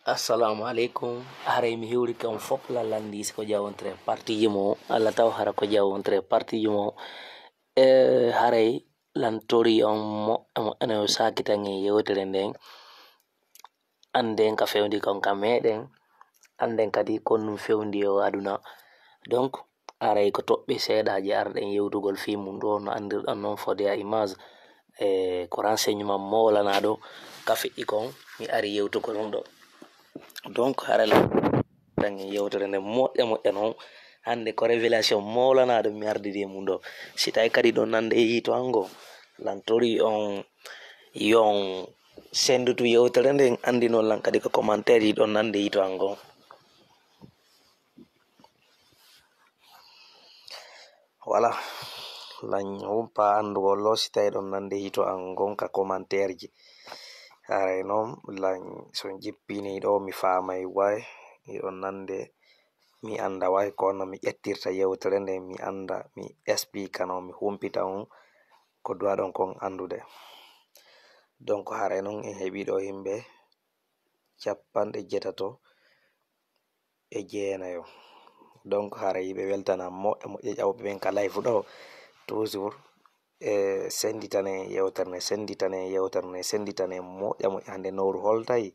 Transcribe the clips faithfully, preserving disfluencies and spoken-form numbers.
Assalamu aleykum. Haray mi hiwrike on fof lan lanndii si ko jawontre partiiji mo, alla taw hara ko jawontre partiiji mo. E haray lan tori on mo, mo, ene sakitan e yewtere nden. Annden ka fewndi kon ka meɗen. Annden kadi kon ɗum fewndi e o aduna. Donc, haray ko toɓɓe seeɗaaji arɗen yewtugol fii mum ɗo, no anndirɗon non fodde a image. E ko renseignement moolanaɗo ka feƴƴi kon, mi ari yewtugol ɗum ɗo. Donc, haray lan en yewtere nden moƴƴa moƴƴa non. Hannde ko révélation moolanaɗo mi ardiri e mum ɗo. Si tawi kadi ɗon nande e yiito an ngon, lan tori on yon sendutu yewtere nden, anndi non lan kadi ko commentaire yi ɗon nande e yiito an ngon. Wala, lan humpa anndugol lo si tawi ɗon nande hito an ngon ka commentaire ji. Haray non, lan so jippini ɗo, mi faamay way, hiɗon nande, mi annda way ko no mi ƴettirta yewtere nde, mi annda, mi explique no mi humpita on ko duwaɗon kon anndude. Donc, haray non en heɓi ɗo yimɓe cappanɗe jeetato e jeenayo. Donc, haray ɓe weltana moƴƴa moƴƴa ƴawɓe ɓen ka live ɗo. Toujours, e senditane yewtere nde, senditane yewtere nde, senditane moƴƴa moƴƴa. Hannde nowru holtay.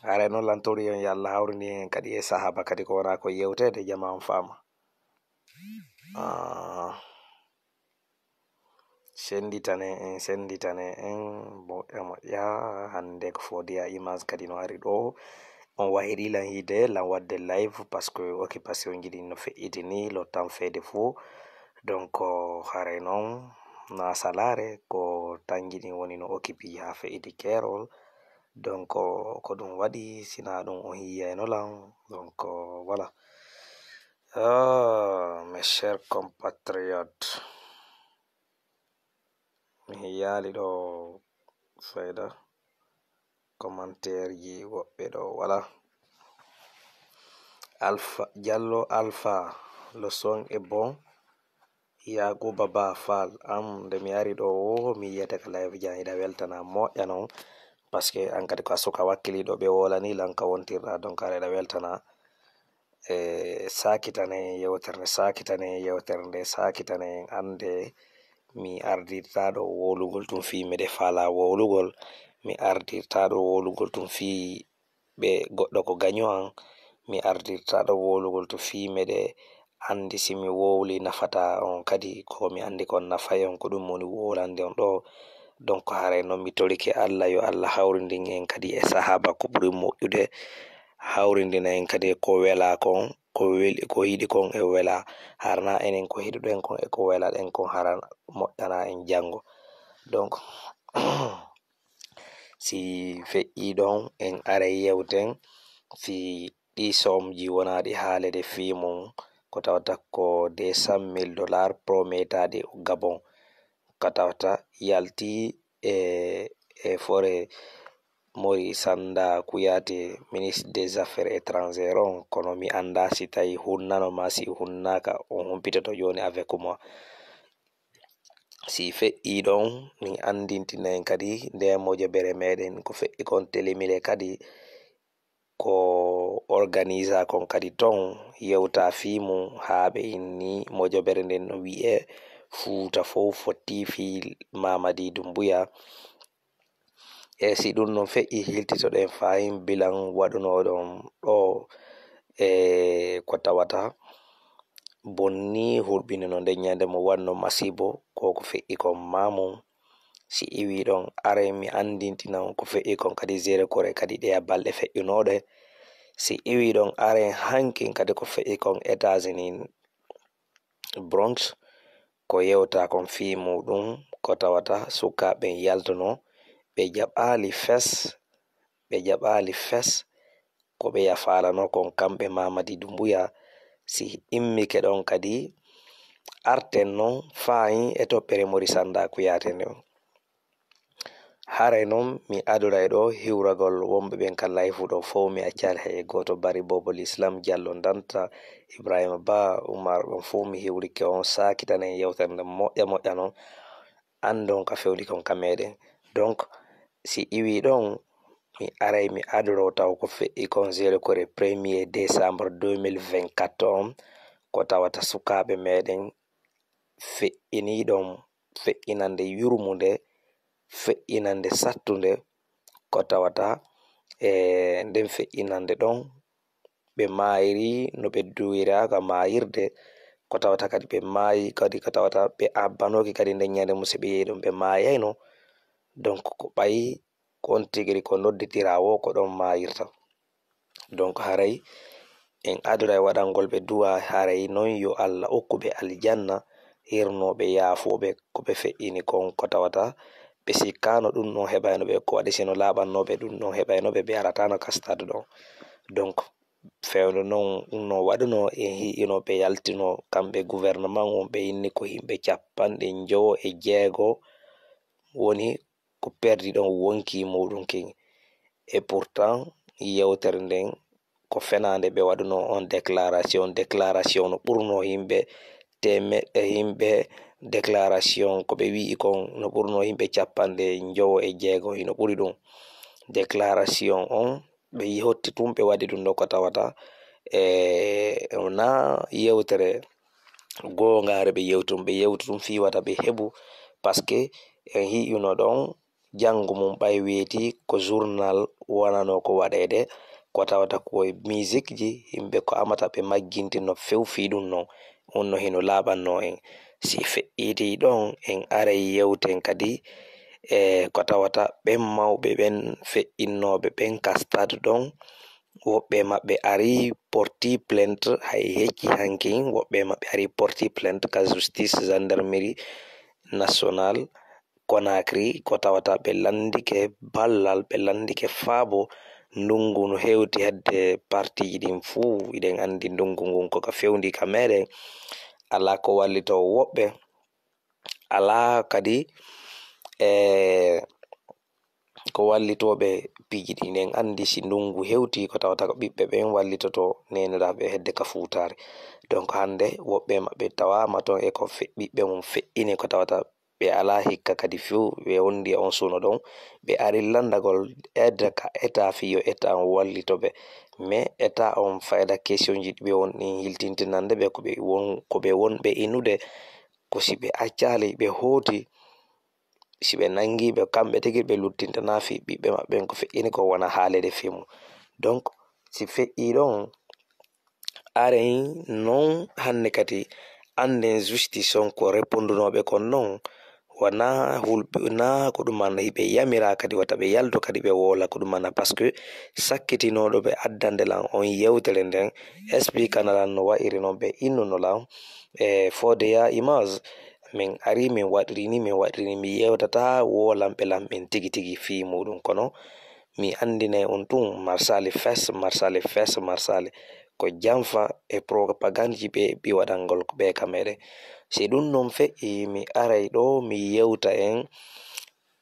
Haray non lan tori on yo Allah hawrindin en kadi e sahaba kadi ko wona ko yewtede jama on faama. Ah. Senditane en, senditane en, moƴƴa, moƴƴa. Hannde ko fodde a image kadi no ari ɗo. On wahiri lan hide, lan wadde live, parce que occupation ji ɗin no feƴƴiti ni, lo tan feede fuu. Donc, haray non, na salaare, ko tanji ɗin woni no occupi haa feƴƴiti keerol. Donc, ko ɗum waɗi, si na ɗum on yi'ayno lan. Donc, voilà. Ah, mes chers compatriotes, mi yaali ɗo fayda commentaire ji woɓɓe ɗo wala. Alpha, Jallo Alpha, le son est bon. Yakuba Ba Fall, am nde mi ari ɗo wo, mi yiyata ka live jan hiɗa weltana moƴƴa non. Parce que an kadi ko a suka wakkiliɗo ɓe wolani lan ka wontirɗa, donc aɗa weltana. E, saakitane yewtere nde, saakitane yewtere nde, saakitane en annde mi ardirtaa ɗo wowlugol tun fii meɗe faalaa wowlugol, mi ardirtaa ɗo wowlugol tun fii ɓe goɗɗo ko gaño an, mi ardirtaa ɗo wowlugol tun fii meɗe anndi si mi wowli nafataa on kadi, ko mi anndi kon nafay on, ko ɗum woni wowlande on ɗo. Donc, haray non mi torike Alla, yo Alla hawrindin en kadi e sahaaba ko ɓuri moƴƴude, hawrindina en kadi e ko welaa kon, ko weli, ko yiɗi kon e welaa. Harna enen ko hiɗuɗen kon e ko welaɗen kon hara moƴƴana en janngo. Donc, si feƴƴii ɗon, en aray yewten fii ɗii somji wonaaɗi haalede fii mum, ko tawata ko deux cent mille dollars prometaaɗi Gabon, ko tawata yalti e, e fore Mori Sanda Kuyate, ministre des Affaires étrangères on, kono mi anndaa si tawi hunnano maa si hunnaaka, on humpitoto jooni avec moi. Si feƴƴii ɗon, min anndintina en kadi nde mojobere meɗen ko feƴƴi kon telimile kadi ko organisa kon kadi ton yewta fii mum haa ɓe inni mojobere nden no wi'e Fuuta fow fottii fii Mamadi Dumbuya. E si ɗum non feƴƴi, hiltitoɗen fahin bilan waɗunooɗon ɗo, e ko tawata bonni hurɓinino nden ñande mo waɗno masibo, ko ko feƴƴi kon maa mum. Si iwi ɗon, aren mi anndintina on ko feƴƴi kon kadi Zéro Corée kadi ɗeya balɗe feƴƴunooɗe. Si iwi ɗon, aren hankin kadi ko feƴƴi kon États-Unis. Bronx, ko yewta kon fii muuɗum, ko tawata sukaaɓe ɓen yaltuno, ɓe jaɓaali fes, ɓe jaɓaali fes ko ɓe yafaalano kon kamɓe Mamadi Dumbuya. Si immike ɗon kadi, arten non faayi e toɓɓere Mori Sanda Kuyate nden. Haray non mi aduray ɗo hiwragol wonɓe ɓen ka layfu ɗo fow, mi accaali hay e gooto. Bari Bobo Lislam, Jallo Danta, Ibrahima Ba, Umar, ɓen fow mi hiwrike on, saakitanen yewtere nden moƴƴa moƴƴa non, anndon ka fewndi kon ka meɗen. Donc, Si iwii ɗon, mi aray mi adoroo taw ko feƴƴi kon zéro kore premier décembre deux mille vingt-quatre on, ko tawata sukaaɓe meɗen feƴƴinii ɗon feƴƴinande yurmunde, feƴƴinande sattunde, ko tawata e nden feƴƴinande ɗon ɓe maayri no ɓe duwiraa ka maayirde, ko tawata kadi ɓe maayi kadi, ko tawata ɓe abbanooki kadi nden ñande mum si ɓe yehi ɗon ɓe maayayno. Donc ko ɓay ko on tigi ko nodditiraa woo ko ɗon maayirta. Donc haray en adoray waɗangol ɓe du'a, haray non yo Alla okku ɓe aljanna, hirnoo ɓe, yaafoo ɓe ko ɓe feƴƴini kon, ko tawata ɓe sikkaano ɗun ɗon heɓayno ɓe, ko waɗi si no laaɓannoo ɓe ɗun ɗon heɓayno ɓe, ɓe arataano ka stade ɗon. Donc fewndo non ɗun no waɗunoo, en hi'ino ɓe yaltino kamɓe gouvernement on, ɓe inni ko yimɓe cappanɗe njowo e jeego woni ko perdi ɗon wonkii muuɗum kin. Et pourtant yewtere nden ko fenaande ɓe waɗunoo on déclaration. Déclaration no ɓurnoo yimɓe teemeɗɗe, yimɓe, déclaration ko ɓe wi'i kon no ɓurnoo yimɓe cappanɗe njowo e jeego, hino ɓuri ɗum. Déclaration on ɓe hotti tun, ɓe waɗi ɗum ɗo ko tawata e na yewtere goongaare ɓe yewti ɗum, ɓe yewti ɗum fii wata ɓe heɓu, parce que en hi'uno ɗon janngo mum ɓay weeti ko journal wonanoo ko waɗeede, ko tawata ko e musique ji, yimɓe ko amata ɓe majjinti no few fii ɗum non. On no hino laaɓannoo en. Si feƴƴitii ɗon, en aray yewten kadi e ko tawata ɓen mawɓe ɓen feƴƴinnooɓe ɓen ka stade ɗon, woɓɓe maɓɓe arii porti plainte, hay hecci hankin, woɓɓe maɓɓe arii porti plainte ka justice, gendarmerie nationale Conakry, ko tawata ɓe lanndike ballal, ɓe lanndike faabo. Ndungu no hewti hedde partiiji ɗin fuu. Hiɗen anndi ndungu ngun ko ka fewndi ka meɗen. Alaa ko wallitoo woɓɓe, alaa kadi e ko wallitooɓe piiji ɗin. Hiɗen anndi si ndungu hewti, ko tawata ko ɓiɓɓe ɓen wallitotoo neeniraaɓe hedde ka fuutaare. Donc hannde woɓɓe maɓɓe tawaama ton e ko fe-, ɓiɓɓe mum feƴƴini, ko tawata ɓe alaa hikka kadi few, ɓe wondi e on suno ɗon. Ɓe ari lanndagol aide ka état fii yo état on wallito ɓe. Mais état on fayda question ji ɗi ɓe woni ɗin hiltintinande ɓe, ko ɓe won, ko ɓe wonɓe inude, ko si ɓe accaali ɓe hooti, si ɓe nanngi ɓe, kamɓe tigi ɓe luttintanaa fii ɓiɓɓe maɓɓe ɓen ko feƴƴini ko wona haaleede fii mum. Donc si feƴƴii ɗon, aren non hannde kadi annden justice on ko repondunooɓe kon non, wonaa hulɓe, naa ko ɗum an hiɓe yamiraa kadi wata ɓe yaltu kadi ɓe woola ko ɗum an, parce que sakkitinooɗo ɓe addande lan on yewtere nden, expliquana lan no wa'iri non ɓe innuno lan e fodde ya image. Min arii, min waɗirii nii, min waɗirii nii, mi yewtataa woolanɓe lan ɓen tigi tigi fii muuɗum, kono mi anndinay on tun, Marsali fes, Marsali fes, Marsali. Ko janfa e propagande ji ɓe ɓi waɗangol ko ɓe ka meɗen. Si ɗum non feƴƴi, mi aray ɗoo, mi yewta en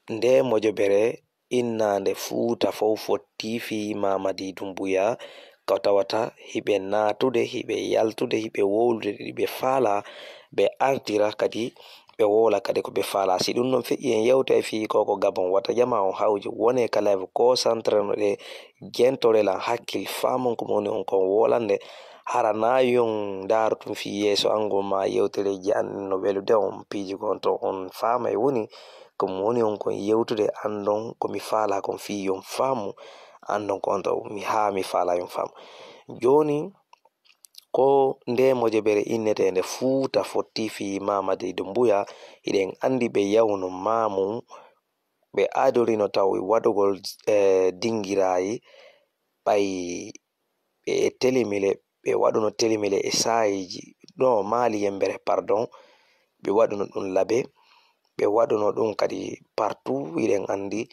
ndee mojobere innaande Fuuta fow fotti fii Mamadi Dumbuya, ko tawata hiɓe naatude, hiɓe yaltude, hiɓe wowlude ɗi ɓe faalaa, ɓe artira kadi, ɓe wowla kadi ko ɓe faalaa. Si ɗum non feƴƴi, en yewtay fii ko ko Gabon wata jamaa on hawji, wonee ka live, concentreno ɗe, jentore lan hakkil, faamon ko mo woni on kon wolande. Hara naa yon ndaaru tun fii yeeso an ngon maa yewtereeji an ɗin no welude on, piiji kon ton on faamay woni ko mi woni on kon yewtude, anndon ko mi faalaa kon fii yon faamu, anndon ko on taw mi haa mi faalaa yon faamu. Jooni, ko ndee mojobere inneteende Fuuta fotti fii Mamadi Dumbuya, hiɗen anndi ɓe yawno maamu, ɓe adorino taw e waɗugol, eh, dingiraayi, ɓay ɓe telimile, ɓe waɗuno telimile e saayiiji, ɗo Maali Yembere, pardon, ɓe waɗuno ɗum Labe, ɓe waɗuno ɗum kadi partout, hiɗen anndi.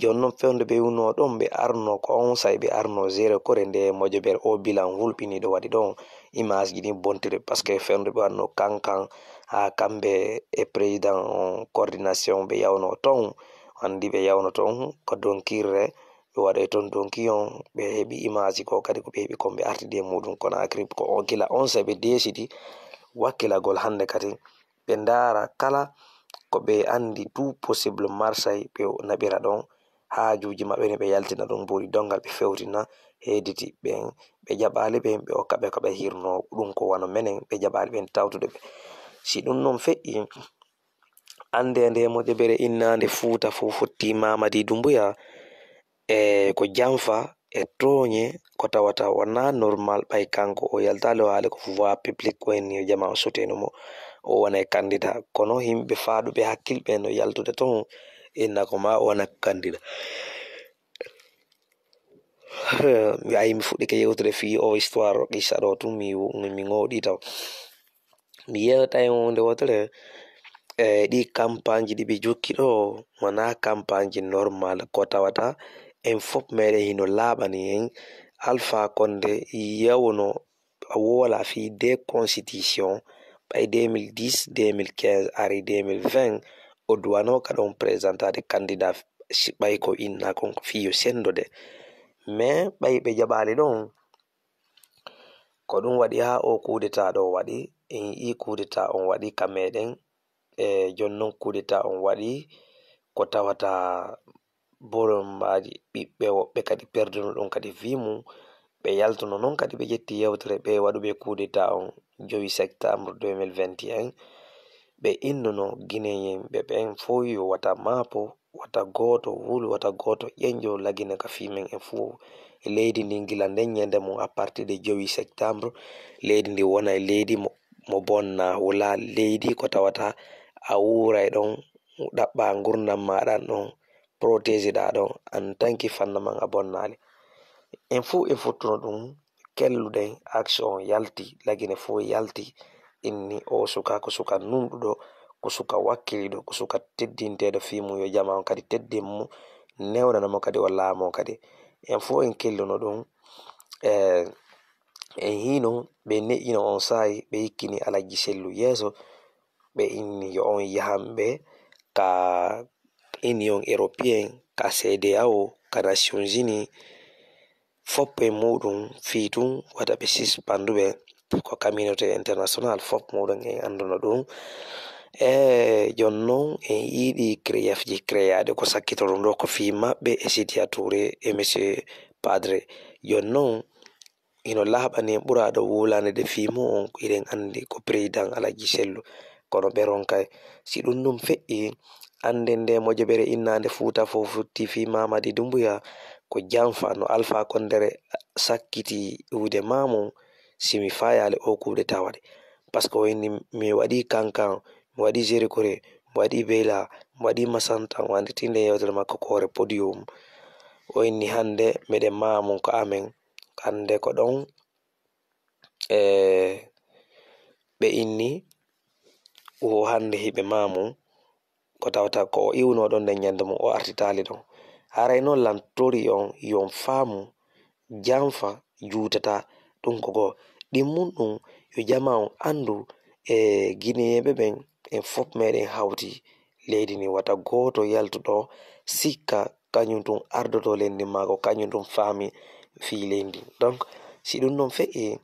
Jooni non fewndo ɓe wonno ɗon, ɓe arno ko onsay, ɓe arno zéro kore nde mojobere o bilan hulɓiniiɗo waɗi ɗon. Image ji ɗin bontiri, parce que fewndo ɓe waɗno Kankan, haa kamɓe e président on coordination ɓe yawno ton, anndi ɓe yawno ton ko donkirre, ɓe waɗoy ton donki on, ɓe heɓi image ko kadi ko ɓe heɓi kon, ɓe artidi e muɗum. Kono akri ko on, gila onsay ɓe desidi wakkilagol hannde kadi ɓe ndaara kala ko ɓe anndi tout possible marsay ɓe naɓira ɗon. aajuuji maɓɓe no ɓe yaltina ɗum, mbuuɗi donngal ɓe fewtina heediti ɓen, ɓe jaɓaali ɓen, ɓe okka ɓe ko ɓe hirnoo, ɗum ko wano menen, ɓe jaɓaali ɓen tawtude ɓe. Si ɗum non feƴƴi, anndee nde moƴƴere innaande Fuuta fow fotti Mamadi Doumbouya, e ko janfa, e tooñe, ko tawata wonaa normal, ɓay kanko o yaltaali o haali ko voie publique, o inni yo jamaa o suteno mo, o wona e kandida. Kono yimɓe faaɗuɓe hakkil ɓe no yaltude ton, inna ko ma o wona kandida. Mi ayi mi fuɗɗike yewtude fii o histoire o qissa ɗo tun, mi, mi, mi ŋooɗi taw. Mi yewta e huunde wootere, e ɗi kampaanji ɗi ɓe jokki ɗo, wonaa kampaanji normal, ko tawata en fof meɗen hino laaɓani en. Alpha Condé yewno woola fii deux constitution, ɓay deux mille dix, deux mille quinze, ari deux mille vingt, o duwanoo ka ɗon présentade candidat, si ɓay ko inna kon ko fii yo senndo de. Mais ɓay ɓe jaɓaali ɗon, ko ɗum waɗi haa oo coup d'État ɗoo waɗi, en yi'ii coup d'État on waɗi ka meɗen, e jooni non coup d'État on waɗi ko tawata borombaaji ɓiɓɓe woɓɓe kadi perduno ɗum kadi vie mum. Ɓe yaltuno non kadi ɓe ƴetti yewtere ɓe waɗuɓe coup d'État on jowi septembre deux mille vingt et un. Ɓe innuno Guinéen ɓe ɓen fow yo wata maapo, wata gooto wulu, wata gooto ƴenjo lagine ka fii men en fow. E leydi ndin gila nden ñande mum, à partir de jowi septembre, leydi ndi wona e leydi mo, mo bonna, wula leydi ko tawata a wuuray ɗon, ɗaɓɓa ngurndan maaɗan ɗon, protégé ɗaa ɗon, en tant que fanna man a bonnaali. En fow en fottuno ɗum, kelluɗen, action on yalti, lagine fow yalti, inni oo suka ko suka nunɗuɗo, ko suka wakkiliɗo, ko suka teddinteeɗo fii mum yo jamaa on kadi teddin mo, newnana mo kadi o laamoo kadi. En fow en kelluno ɗum, e, en hiino ɓe ne'ino on saa'i, ɓe yikkini Alajji Sellu yeeso, ɓe inni yo on yahan ɓe ka Union Européenne, ka C D A O, ka Nations Unies, fopp e muɗum fii tun wata ɓe sispandu ɓe, ko communauté international fopp muɗum en annduno ɗum. E jooni non en yiɗi kreyafji kreyaaɗi ko sakkito ɗum ɗo ko fii maɓɓe e Sidiya Touré e Monsieur Padre. Jooni non hino laaɓani en ɓuraaɗo wulaande de fii mu'un, hiɗen anndi ko président Alhaji Sellu, kono ɓe ronkay. Si ɗum ɗum feƴƴi, annden nde mojoɓere innaande Fuuta fow futti fii Mamadi Dumbuya, ko janfa no Alfa Kondere sakkiti iwde maamu, si mi faayaali o kuuɗe tawade. Parce que o inni mi waɗi Kankan, mi waɗi Zerikore, mi waɗi Beyla, mi waɗi Masanta, mi annditi nde yewtere makko koore podium. O inni hannde meɗen maamu ko amen. Hannde ko ɗon, e, ɓe inni o hannde hiɓe maamu, ko tawata ko o iwno ɗon nden ñande mum o artitaali ɗon. Haray non lan tori on, yon faamu, janfa juutata ɗum ko goo. Ɗimmun ɗum yo jamaa on anndu, e, Gineyeeɓe ɓen, en fof meɗen hawti leydi ndi, wata gooto yaltu ɗo sikka kañum tun ardoto leydi ndin, maa ko kañum tun faami fii leydi ndin. Donc, si ɗum non feƴƴi,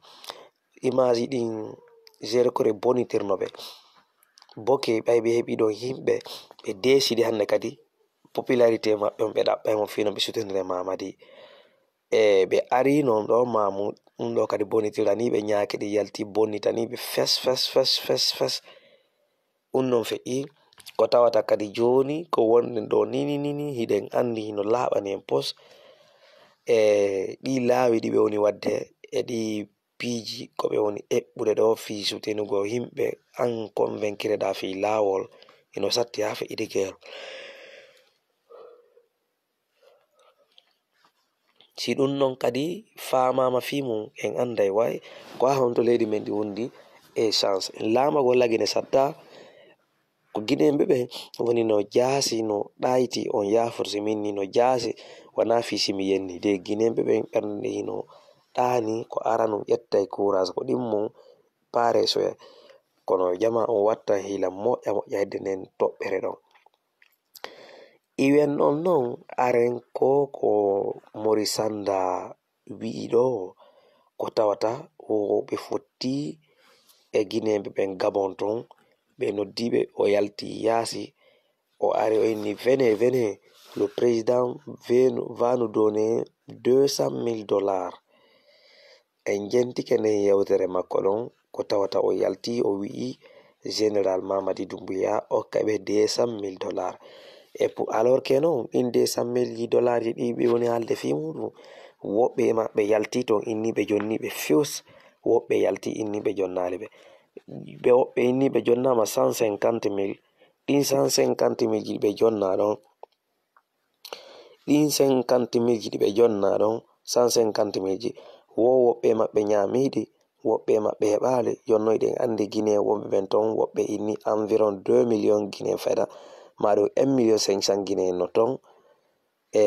image ɗin Zerikore bonitirno ɓe. Boke ɓay ɓe heɓi ɗon yimɓe, ɓe deesidi hannde kadi popularité maɓɓe on, ɓe ɗaɓɓay mo fii no ɓe sutondira e Mamadi. E ɓe ari non ɗo maamu, ɗum ɗo kadi bonitirani ɓe, ñaaki ɗi yalti bonitani ɓe fes, fes, fes, fes, fes. Ɗum non feƴƴi ko tawata kadi jooni ko wonɗen ɗo nini nini, hiɗen anndi hino laaɓani en pos. E ɗi laawi ɗi ɓe woni waɗde, e ɗi piiji ko ɓe woni eɓɓude ɗo fii sutenugol yimɓe, an konvenkireɗaa fii laawol, hino satti haa feƴƴude geer. Si ɗum non kadi faamaama fii mum, en annday way ko haa honto leydi men ndi wondi e chance. En laamagol Lagine satta, ko Gineeɓe ɓen woni no jaasi, no ɗayti, on yaafo si min ni no jaasi, wanaa fii si mi yenni. De Gineeɓe ɓen ɓernde hino ɗaani, ko aranun ƴettay courage, ko ɗimmun paareesoya. Kono jamaa on wattan hiila moƴƴa moƴƴa hedde nden toɓɓere ɗon. Iwen on non, aren ko, ko Mori Sanda wi'i ɗo, ko tawata wo ɓe fotti e Gineeɓe ɓen Gabon ton, ɓe noddi ɓe, o yalti yaasi, o ari, o inni, "Venez, venez." Le président venu- va nous donner deux cent mille dollars. En jentike nden yewtere makko ɗon, ko tawata o yalti, o wi'i Général Mamadi Doumbouya okka ɓe deux cent mille dollars. Et pour, alors que non, ɗin deux cent mille ji dollars ji ɗi ɓe woni haalde fii muɗum, woɓɓe e maɓɓe yalti ton, inni ɓe jonni ɓe fius, woɓɓe yalti, inni ɓe jonnaali ɓe. Ɓe woɓɓe inni ɓe jonnaama cent cinquante mille, ɗin cent cinquante mille ji ɓe jonna ɗon, ɗin cinquante mille ji ɗi ɓe jonna ɗon, cent cinquante mille ji, wo woɓɓe e maɓɓe ñaamiiɗi, woɓɓe e maɓɓe heɓaali. Jonno hiɗen anndi Guinée wonɓe ɓen ton, woɓɓe inni environ deux millions Guinée fayda, maa ɗum un million cinq cent Guinée no ton e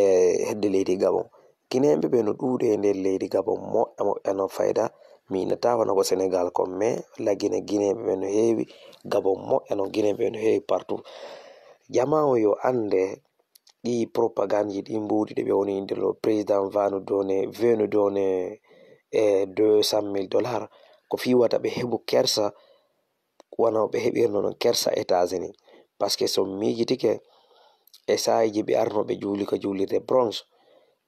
hedde leydi Gabon. Guinéeɓe ɓe no ɗuuɗi e nder leydi Gabon, moƴƴa moƴƴa no fayda. Mi innataa wano ko Sénégal kon, mais la Guinée, Guinéeɓe ɓe no heewi, Gabon moƴƴa no, Guinéeɓe ɓe no heewi partout. Jamaa on yo annde ɗii propagande ji, ɗii mbuuɗi ɗi ɓe woni innde le président va nous donner, veut nous donner e deux cent mille dollars, ko fii wata ɓe heɓu kersa, wano ɓe heɓirno non kersa États-Unis. Parce que so mi miijitike, e saa'iiji ɓe arno ɓe juuli ka juulirde Bronx,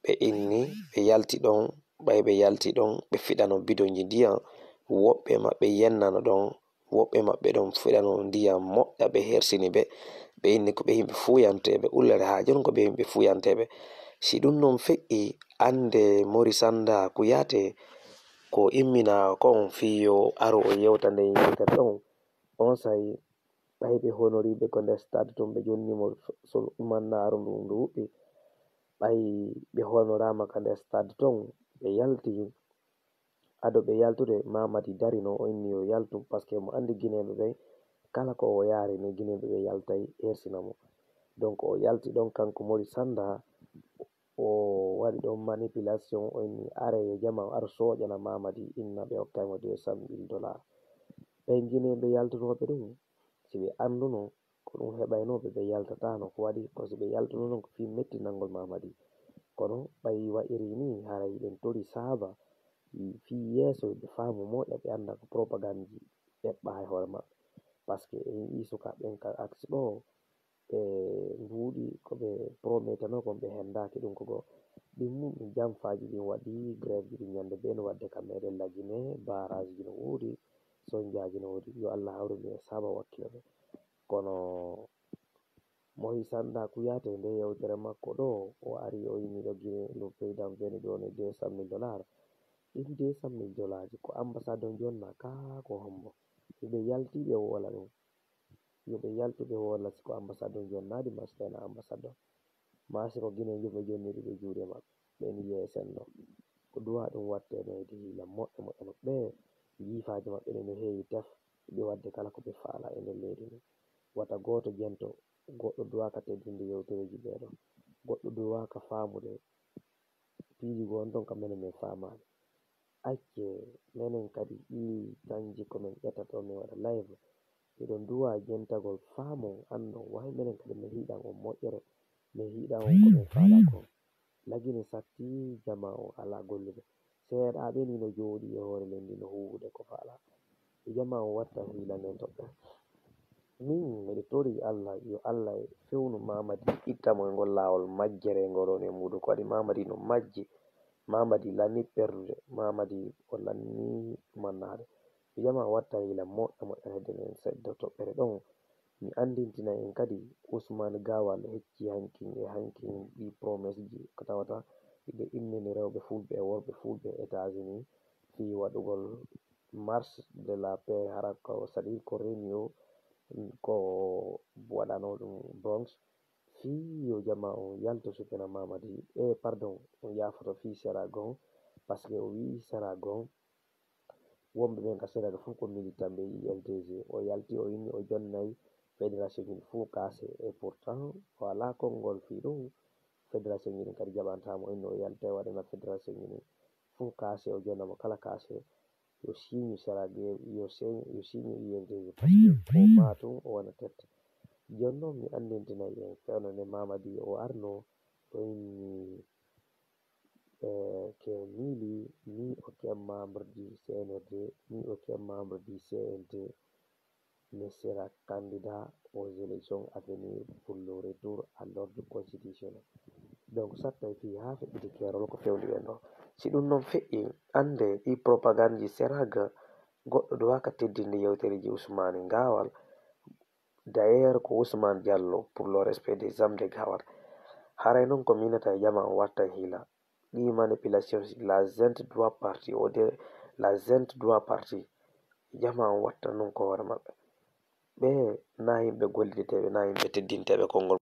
ɓe inni, ɓe yalti ɗon, ɓay ɓe yalti ɗon, ɓe fiɗano bidonji ndiyan, woɓɓe maɓɓe yennano ɗon, woɓɓe maɓɓe ɗon fiɗano ndiyan moƴƴa, ɓe hersini ɓe, ɓe inni ko ɓe yimɓe fuuyanteeɓe, ullere haa jon ko ɓe yimɓe fuuyanteeɓe. Si ɗum non feƴƴi, annde Mori Sanda Kuyate ko imminaa kon fii yo aro o yewta nden yewtere ɗon, onsay ɓay ɓe honoriiɓe ko nder stade ton, ɓe jonni mo so, so mannaaru ndun ndu huɓɓi, ɓay ɓe honoraama ka nder stade ton, ɓe yalti, ado ɓe yaltude, Mamadi darino, o inni yo yaltu, parce que mo anndi Gineeɓe ɓen, kala ko o yaari ni, Gineeɓe ɓen yaltay hersina mo. Donc, o yalti ɗon, kanko Mori Sanda, o waɗi ɗon manipulation, o inni, "Are yo jama, o aro soƴana Mamadi, inna ɓe hokkay mo deux cent mille dollars." Ɓen Gineeɓe yaltunooɓe ɗum, si ɓe annduno, ko ɗum heɓaynoo ɓe, ɓe yaltataano. Ko waɗi, ko si ɓe yaltuno non, ko fii mettinangol Mamadi. Kono ɓay wa'iri ni, haray hiɗen tori saaba, fii yeeso, ɓe faamu moƴƴa, ɓe annda ko propagande ji eɓɓaa e hoore maɓɓe. Parce que en yi'ii sukaaɓe ɓen ka aksi ɗoo, ɓe nduuɗi ko ɓe promettanoo kon, ɓe hendaaki ɗum ko goo. Ɗin mum, ɗin jamfaaji ɗin waɗi, grève ji ɗin ñande bee no waɗde ka meɗen Lagine, barrage ji no woodi, sonjaaji no woodi. Yo Allah hawru min e saaba wakkilo ɓe. Kono Mohi Sanda Kuyate, nde yewtere makko ɗoo, o ari, o inni ɗo Gine, le président venu donner deux cent mille dollars. Ɗin deux cent mille dollars ji ko ambassade on jonna, kaa ko hombo? Yo ɓe yalti ɓe woola ɗum. Yo ɓe yaltu ɓe woola si ko ambassade on jonnaade, maa si tawii na ambassade on. Maa si ko Gineejo ɓe jonniri ɓe juuɗe maɓɓe, ɓen yeesenno. Ko duwaa ɗum wattee no heedi hiila moƴƴa moƴƴa no ɓee jiifaaji maɓɓe ɗen no heewi tef, ɓe waɗde kala ko ɓe faalaa e nder leydi ndin. Wata gooto jento, goɗɗo duwaaka teddinde yewtereeji ɓee ɗoo. Goɗɗo duwaaka faamude piiji goo on ton ka menen men faamaali. Acce menen kadi ɗii kanji ko men ƴettata on, men waɗa live. Hiɗon duwaa jentagol faamon, anndon, way menen kadi men hiɗan on moƴƴere, men hiɗan on ko men faalaa kon. Lagine satti, jamaa on alaa gollude. Seeɗaaɓe ni no jooɗii e hoore leydi no huuwude ko faalaa. Yo jamaa on watta hiila nden toɓɓere. Min miɗo torii Alla, yo Alla fewnu Mamadi, itta mo e ngol laawol majjere ngol woni e muuɗum. Ko waɗi Mamadi no majji, Mamadi lannii perdude, Mamadi o lannii ɗumannaade. Yo jamaa watta hiila moƴƴa moƴƴa hedde nden seeɗa toɓɓere ɗon. Mi anndintinay en kadi, Usmaan Gaawal heccii hankin e hankin ɗii promesse ji ko tawata hiɓe immini rewɓe fulɓe e worɓe fulɓe États-Unis fii waɗugol marche de la paix, hara ko saɗi ko réunion ko waɗanoo ɗum Bronx, fii yo jamaa on yaltu sukena Mamadi, e pardon, on yaafoto fii Sierra Leone, parce que o wi'i Sierra Leone, wonɓe ɓen ka Sierra Leone fof ko militant ɓe I L T G. O yalti, o inni o jonnay fédération ji ɗin fof kaase, et pourtant o alaa konngol fii ɗum. Fédération ji ɗin kadi jaɓantaa mo, o inni o yaltay waɗana fédération ji ɗin fof kaase, o jonna mo kala kaase. Yo siiñu Sierra Leone, yo siiñu, yo siiñu I L T G, parce que ko maa tun o wona tête. Jooni non mi anndintinay en fewndo nde Mamadi o arno, o inni, eh, que Mili, ni aucun membre du C N R D, ni aucun membre du C N T. ne sera candidat aux élections à venir pour le retour à l'ordre constitutionnel. Donc, sattay fii haa feƴƴiti keerol ko fewndi ɓen ɗoo. Si ɗum non feƴƴii, anndee ɗii propagande ji sera ga goɗɗo duwaaka teddinde yewtereeji Usmaani Gaawal. D'ailleurs, ko Usmaan Jallo pour le respect des âmes de Gaawal. Haray non ko miinata e jamaa on watta hiila. Ɗii manipulation, la gente doit partir, o de la gente doit partir. Jamaa on watta non ko hoore maɓɓe. Ɓe na yimɓe gollideteeɓe, na yimɓe teddinteeɓe konngol.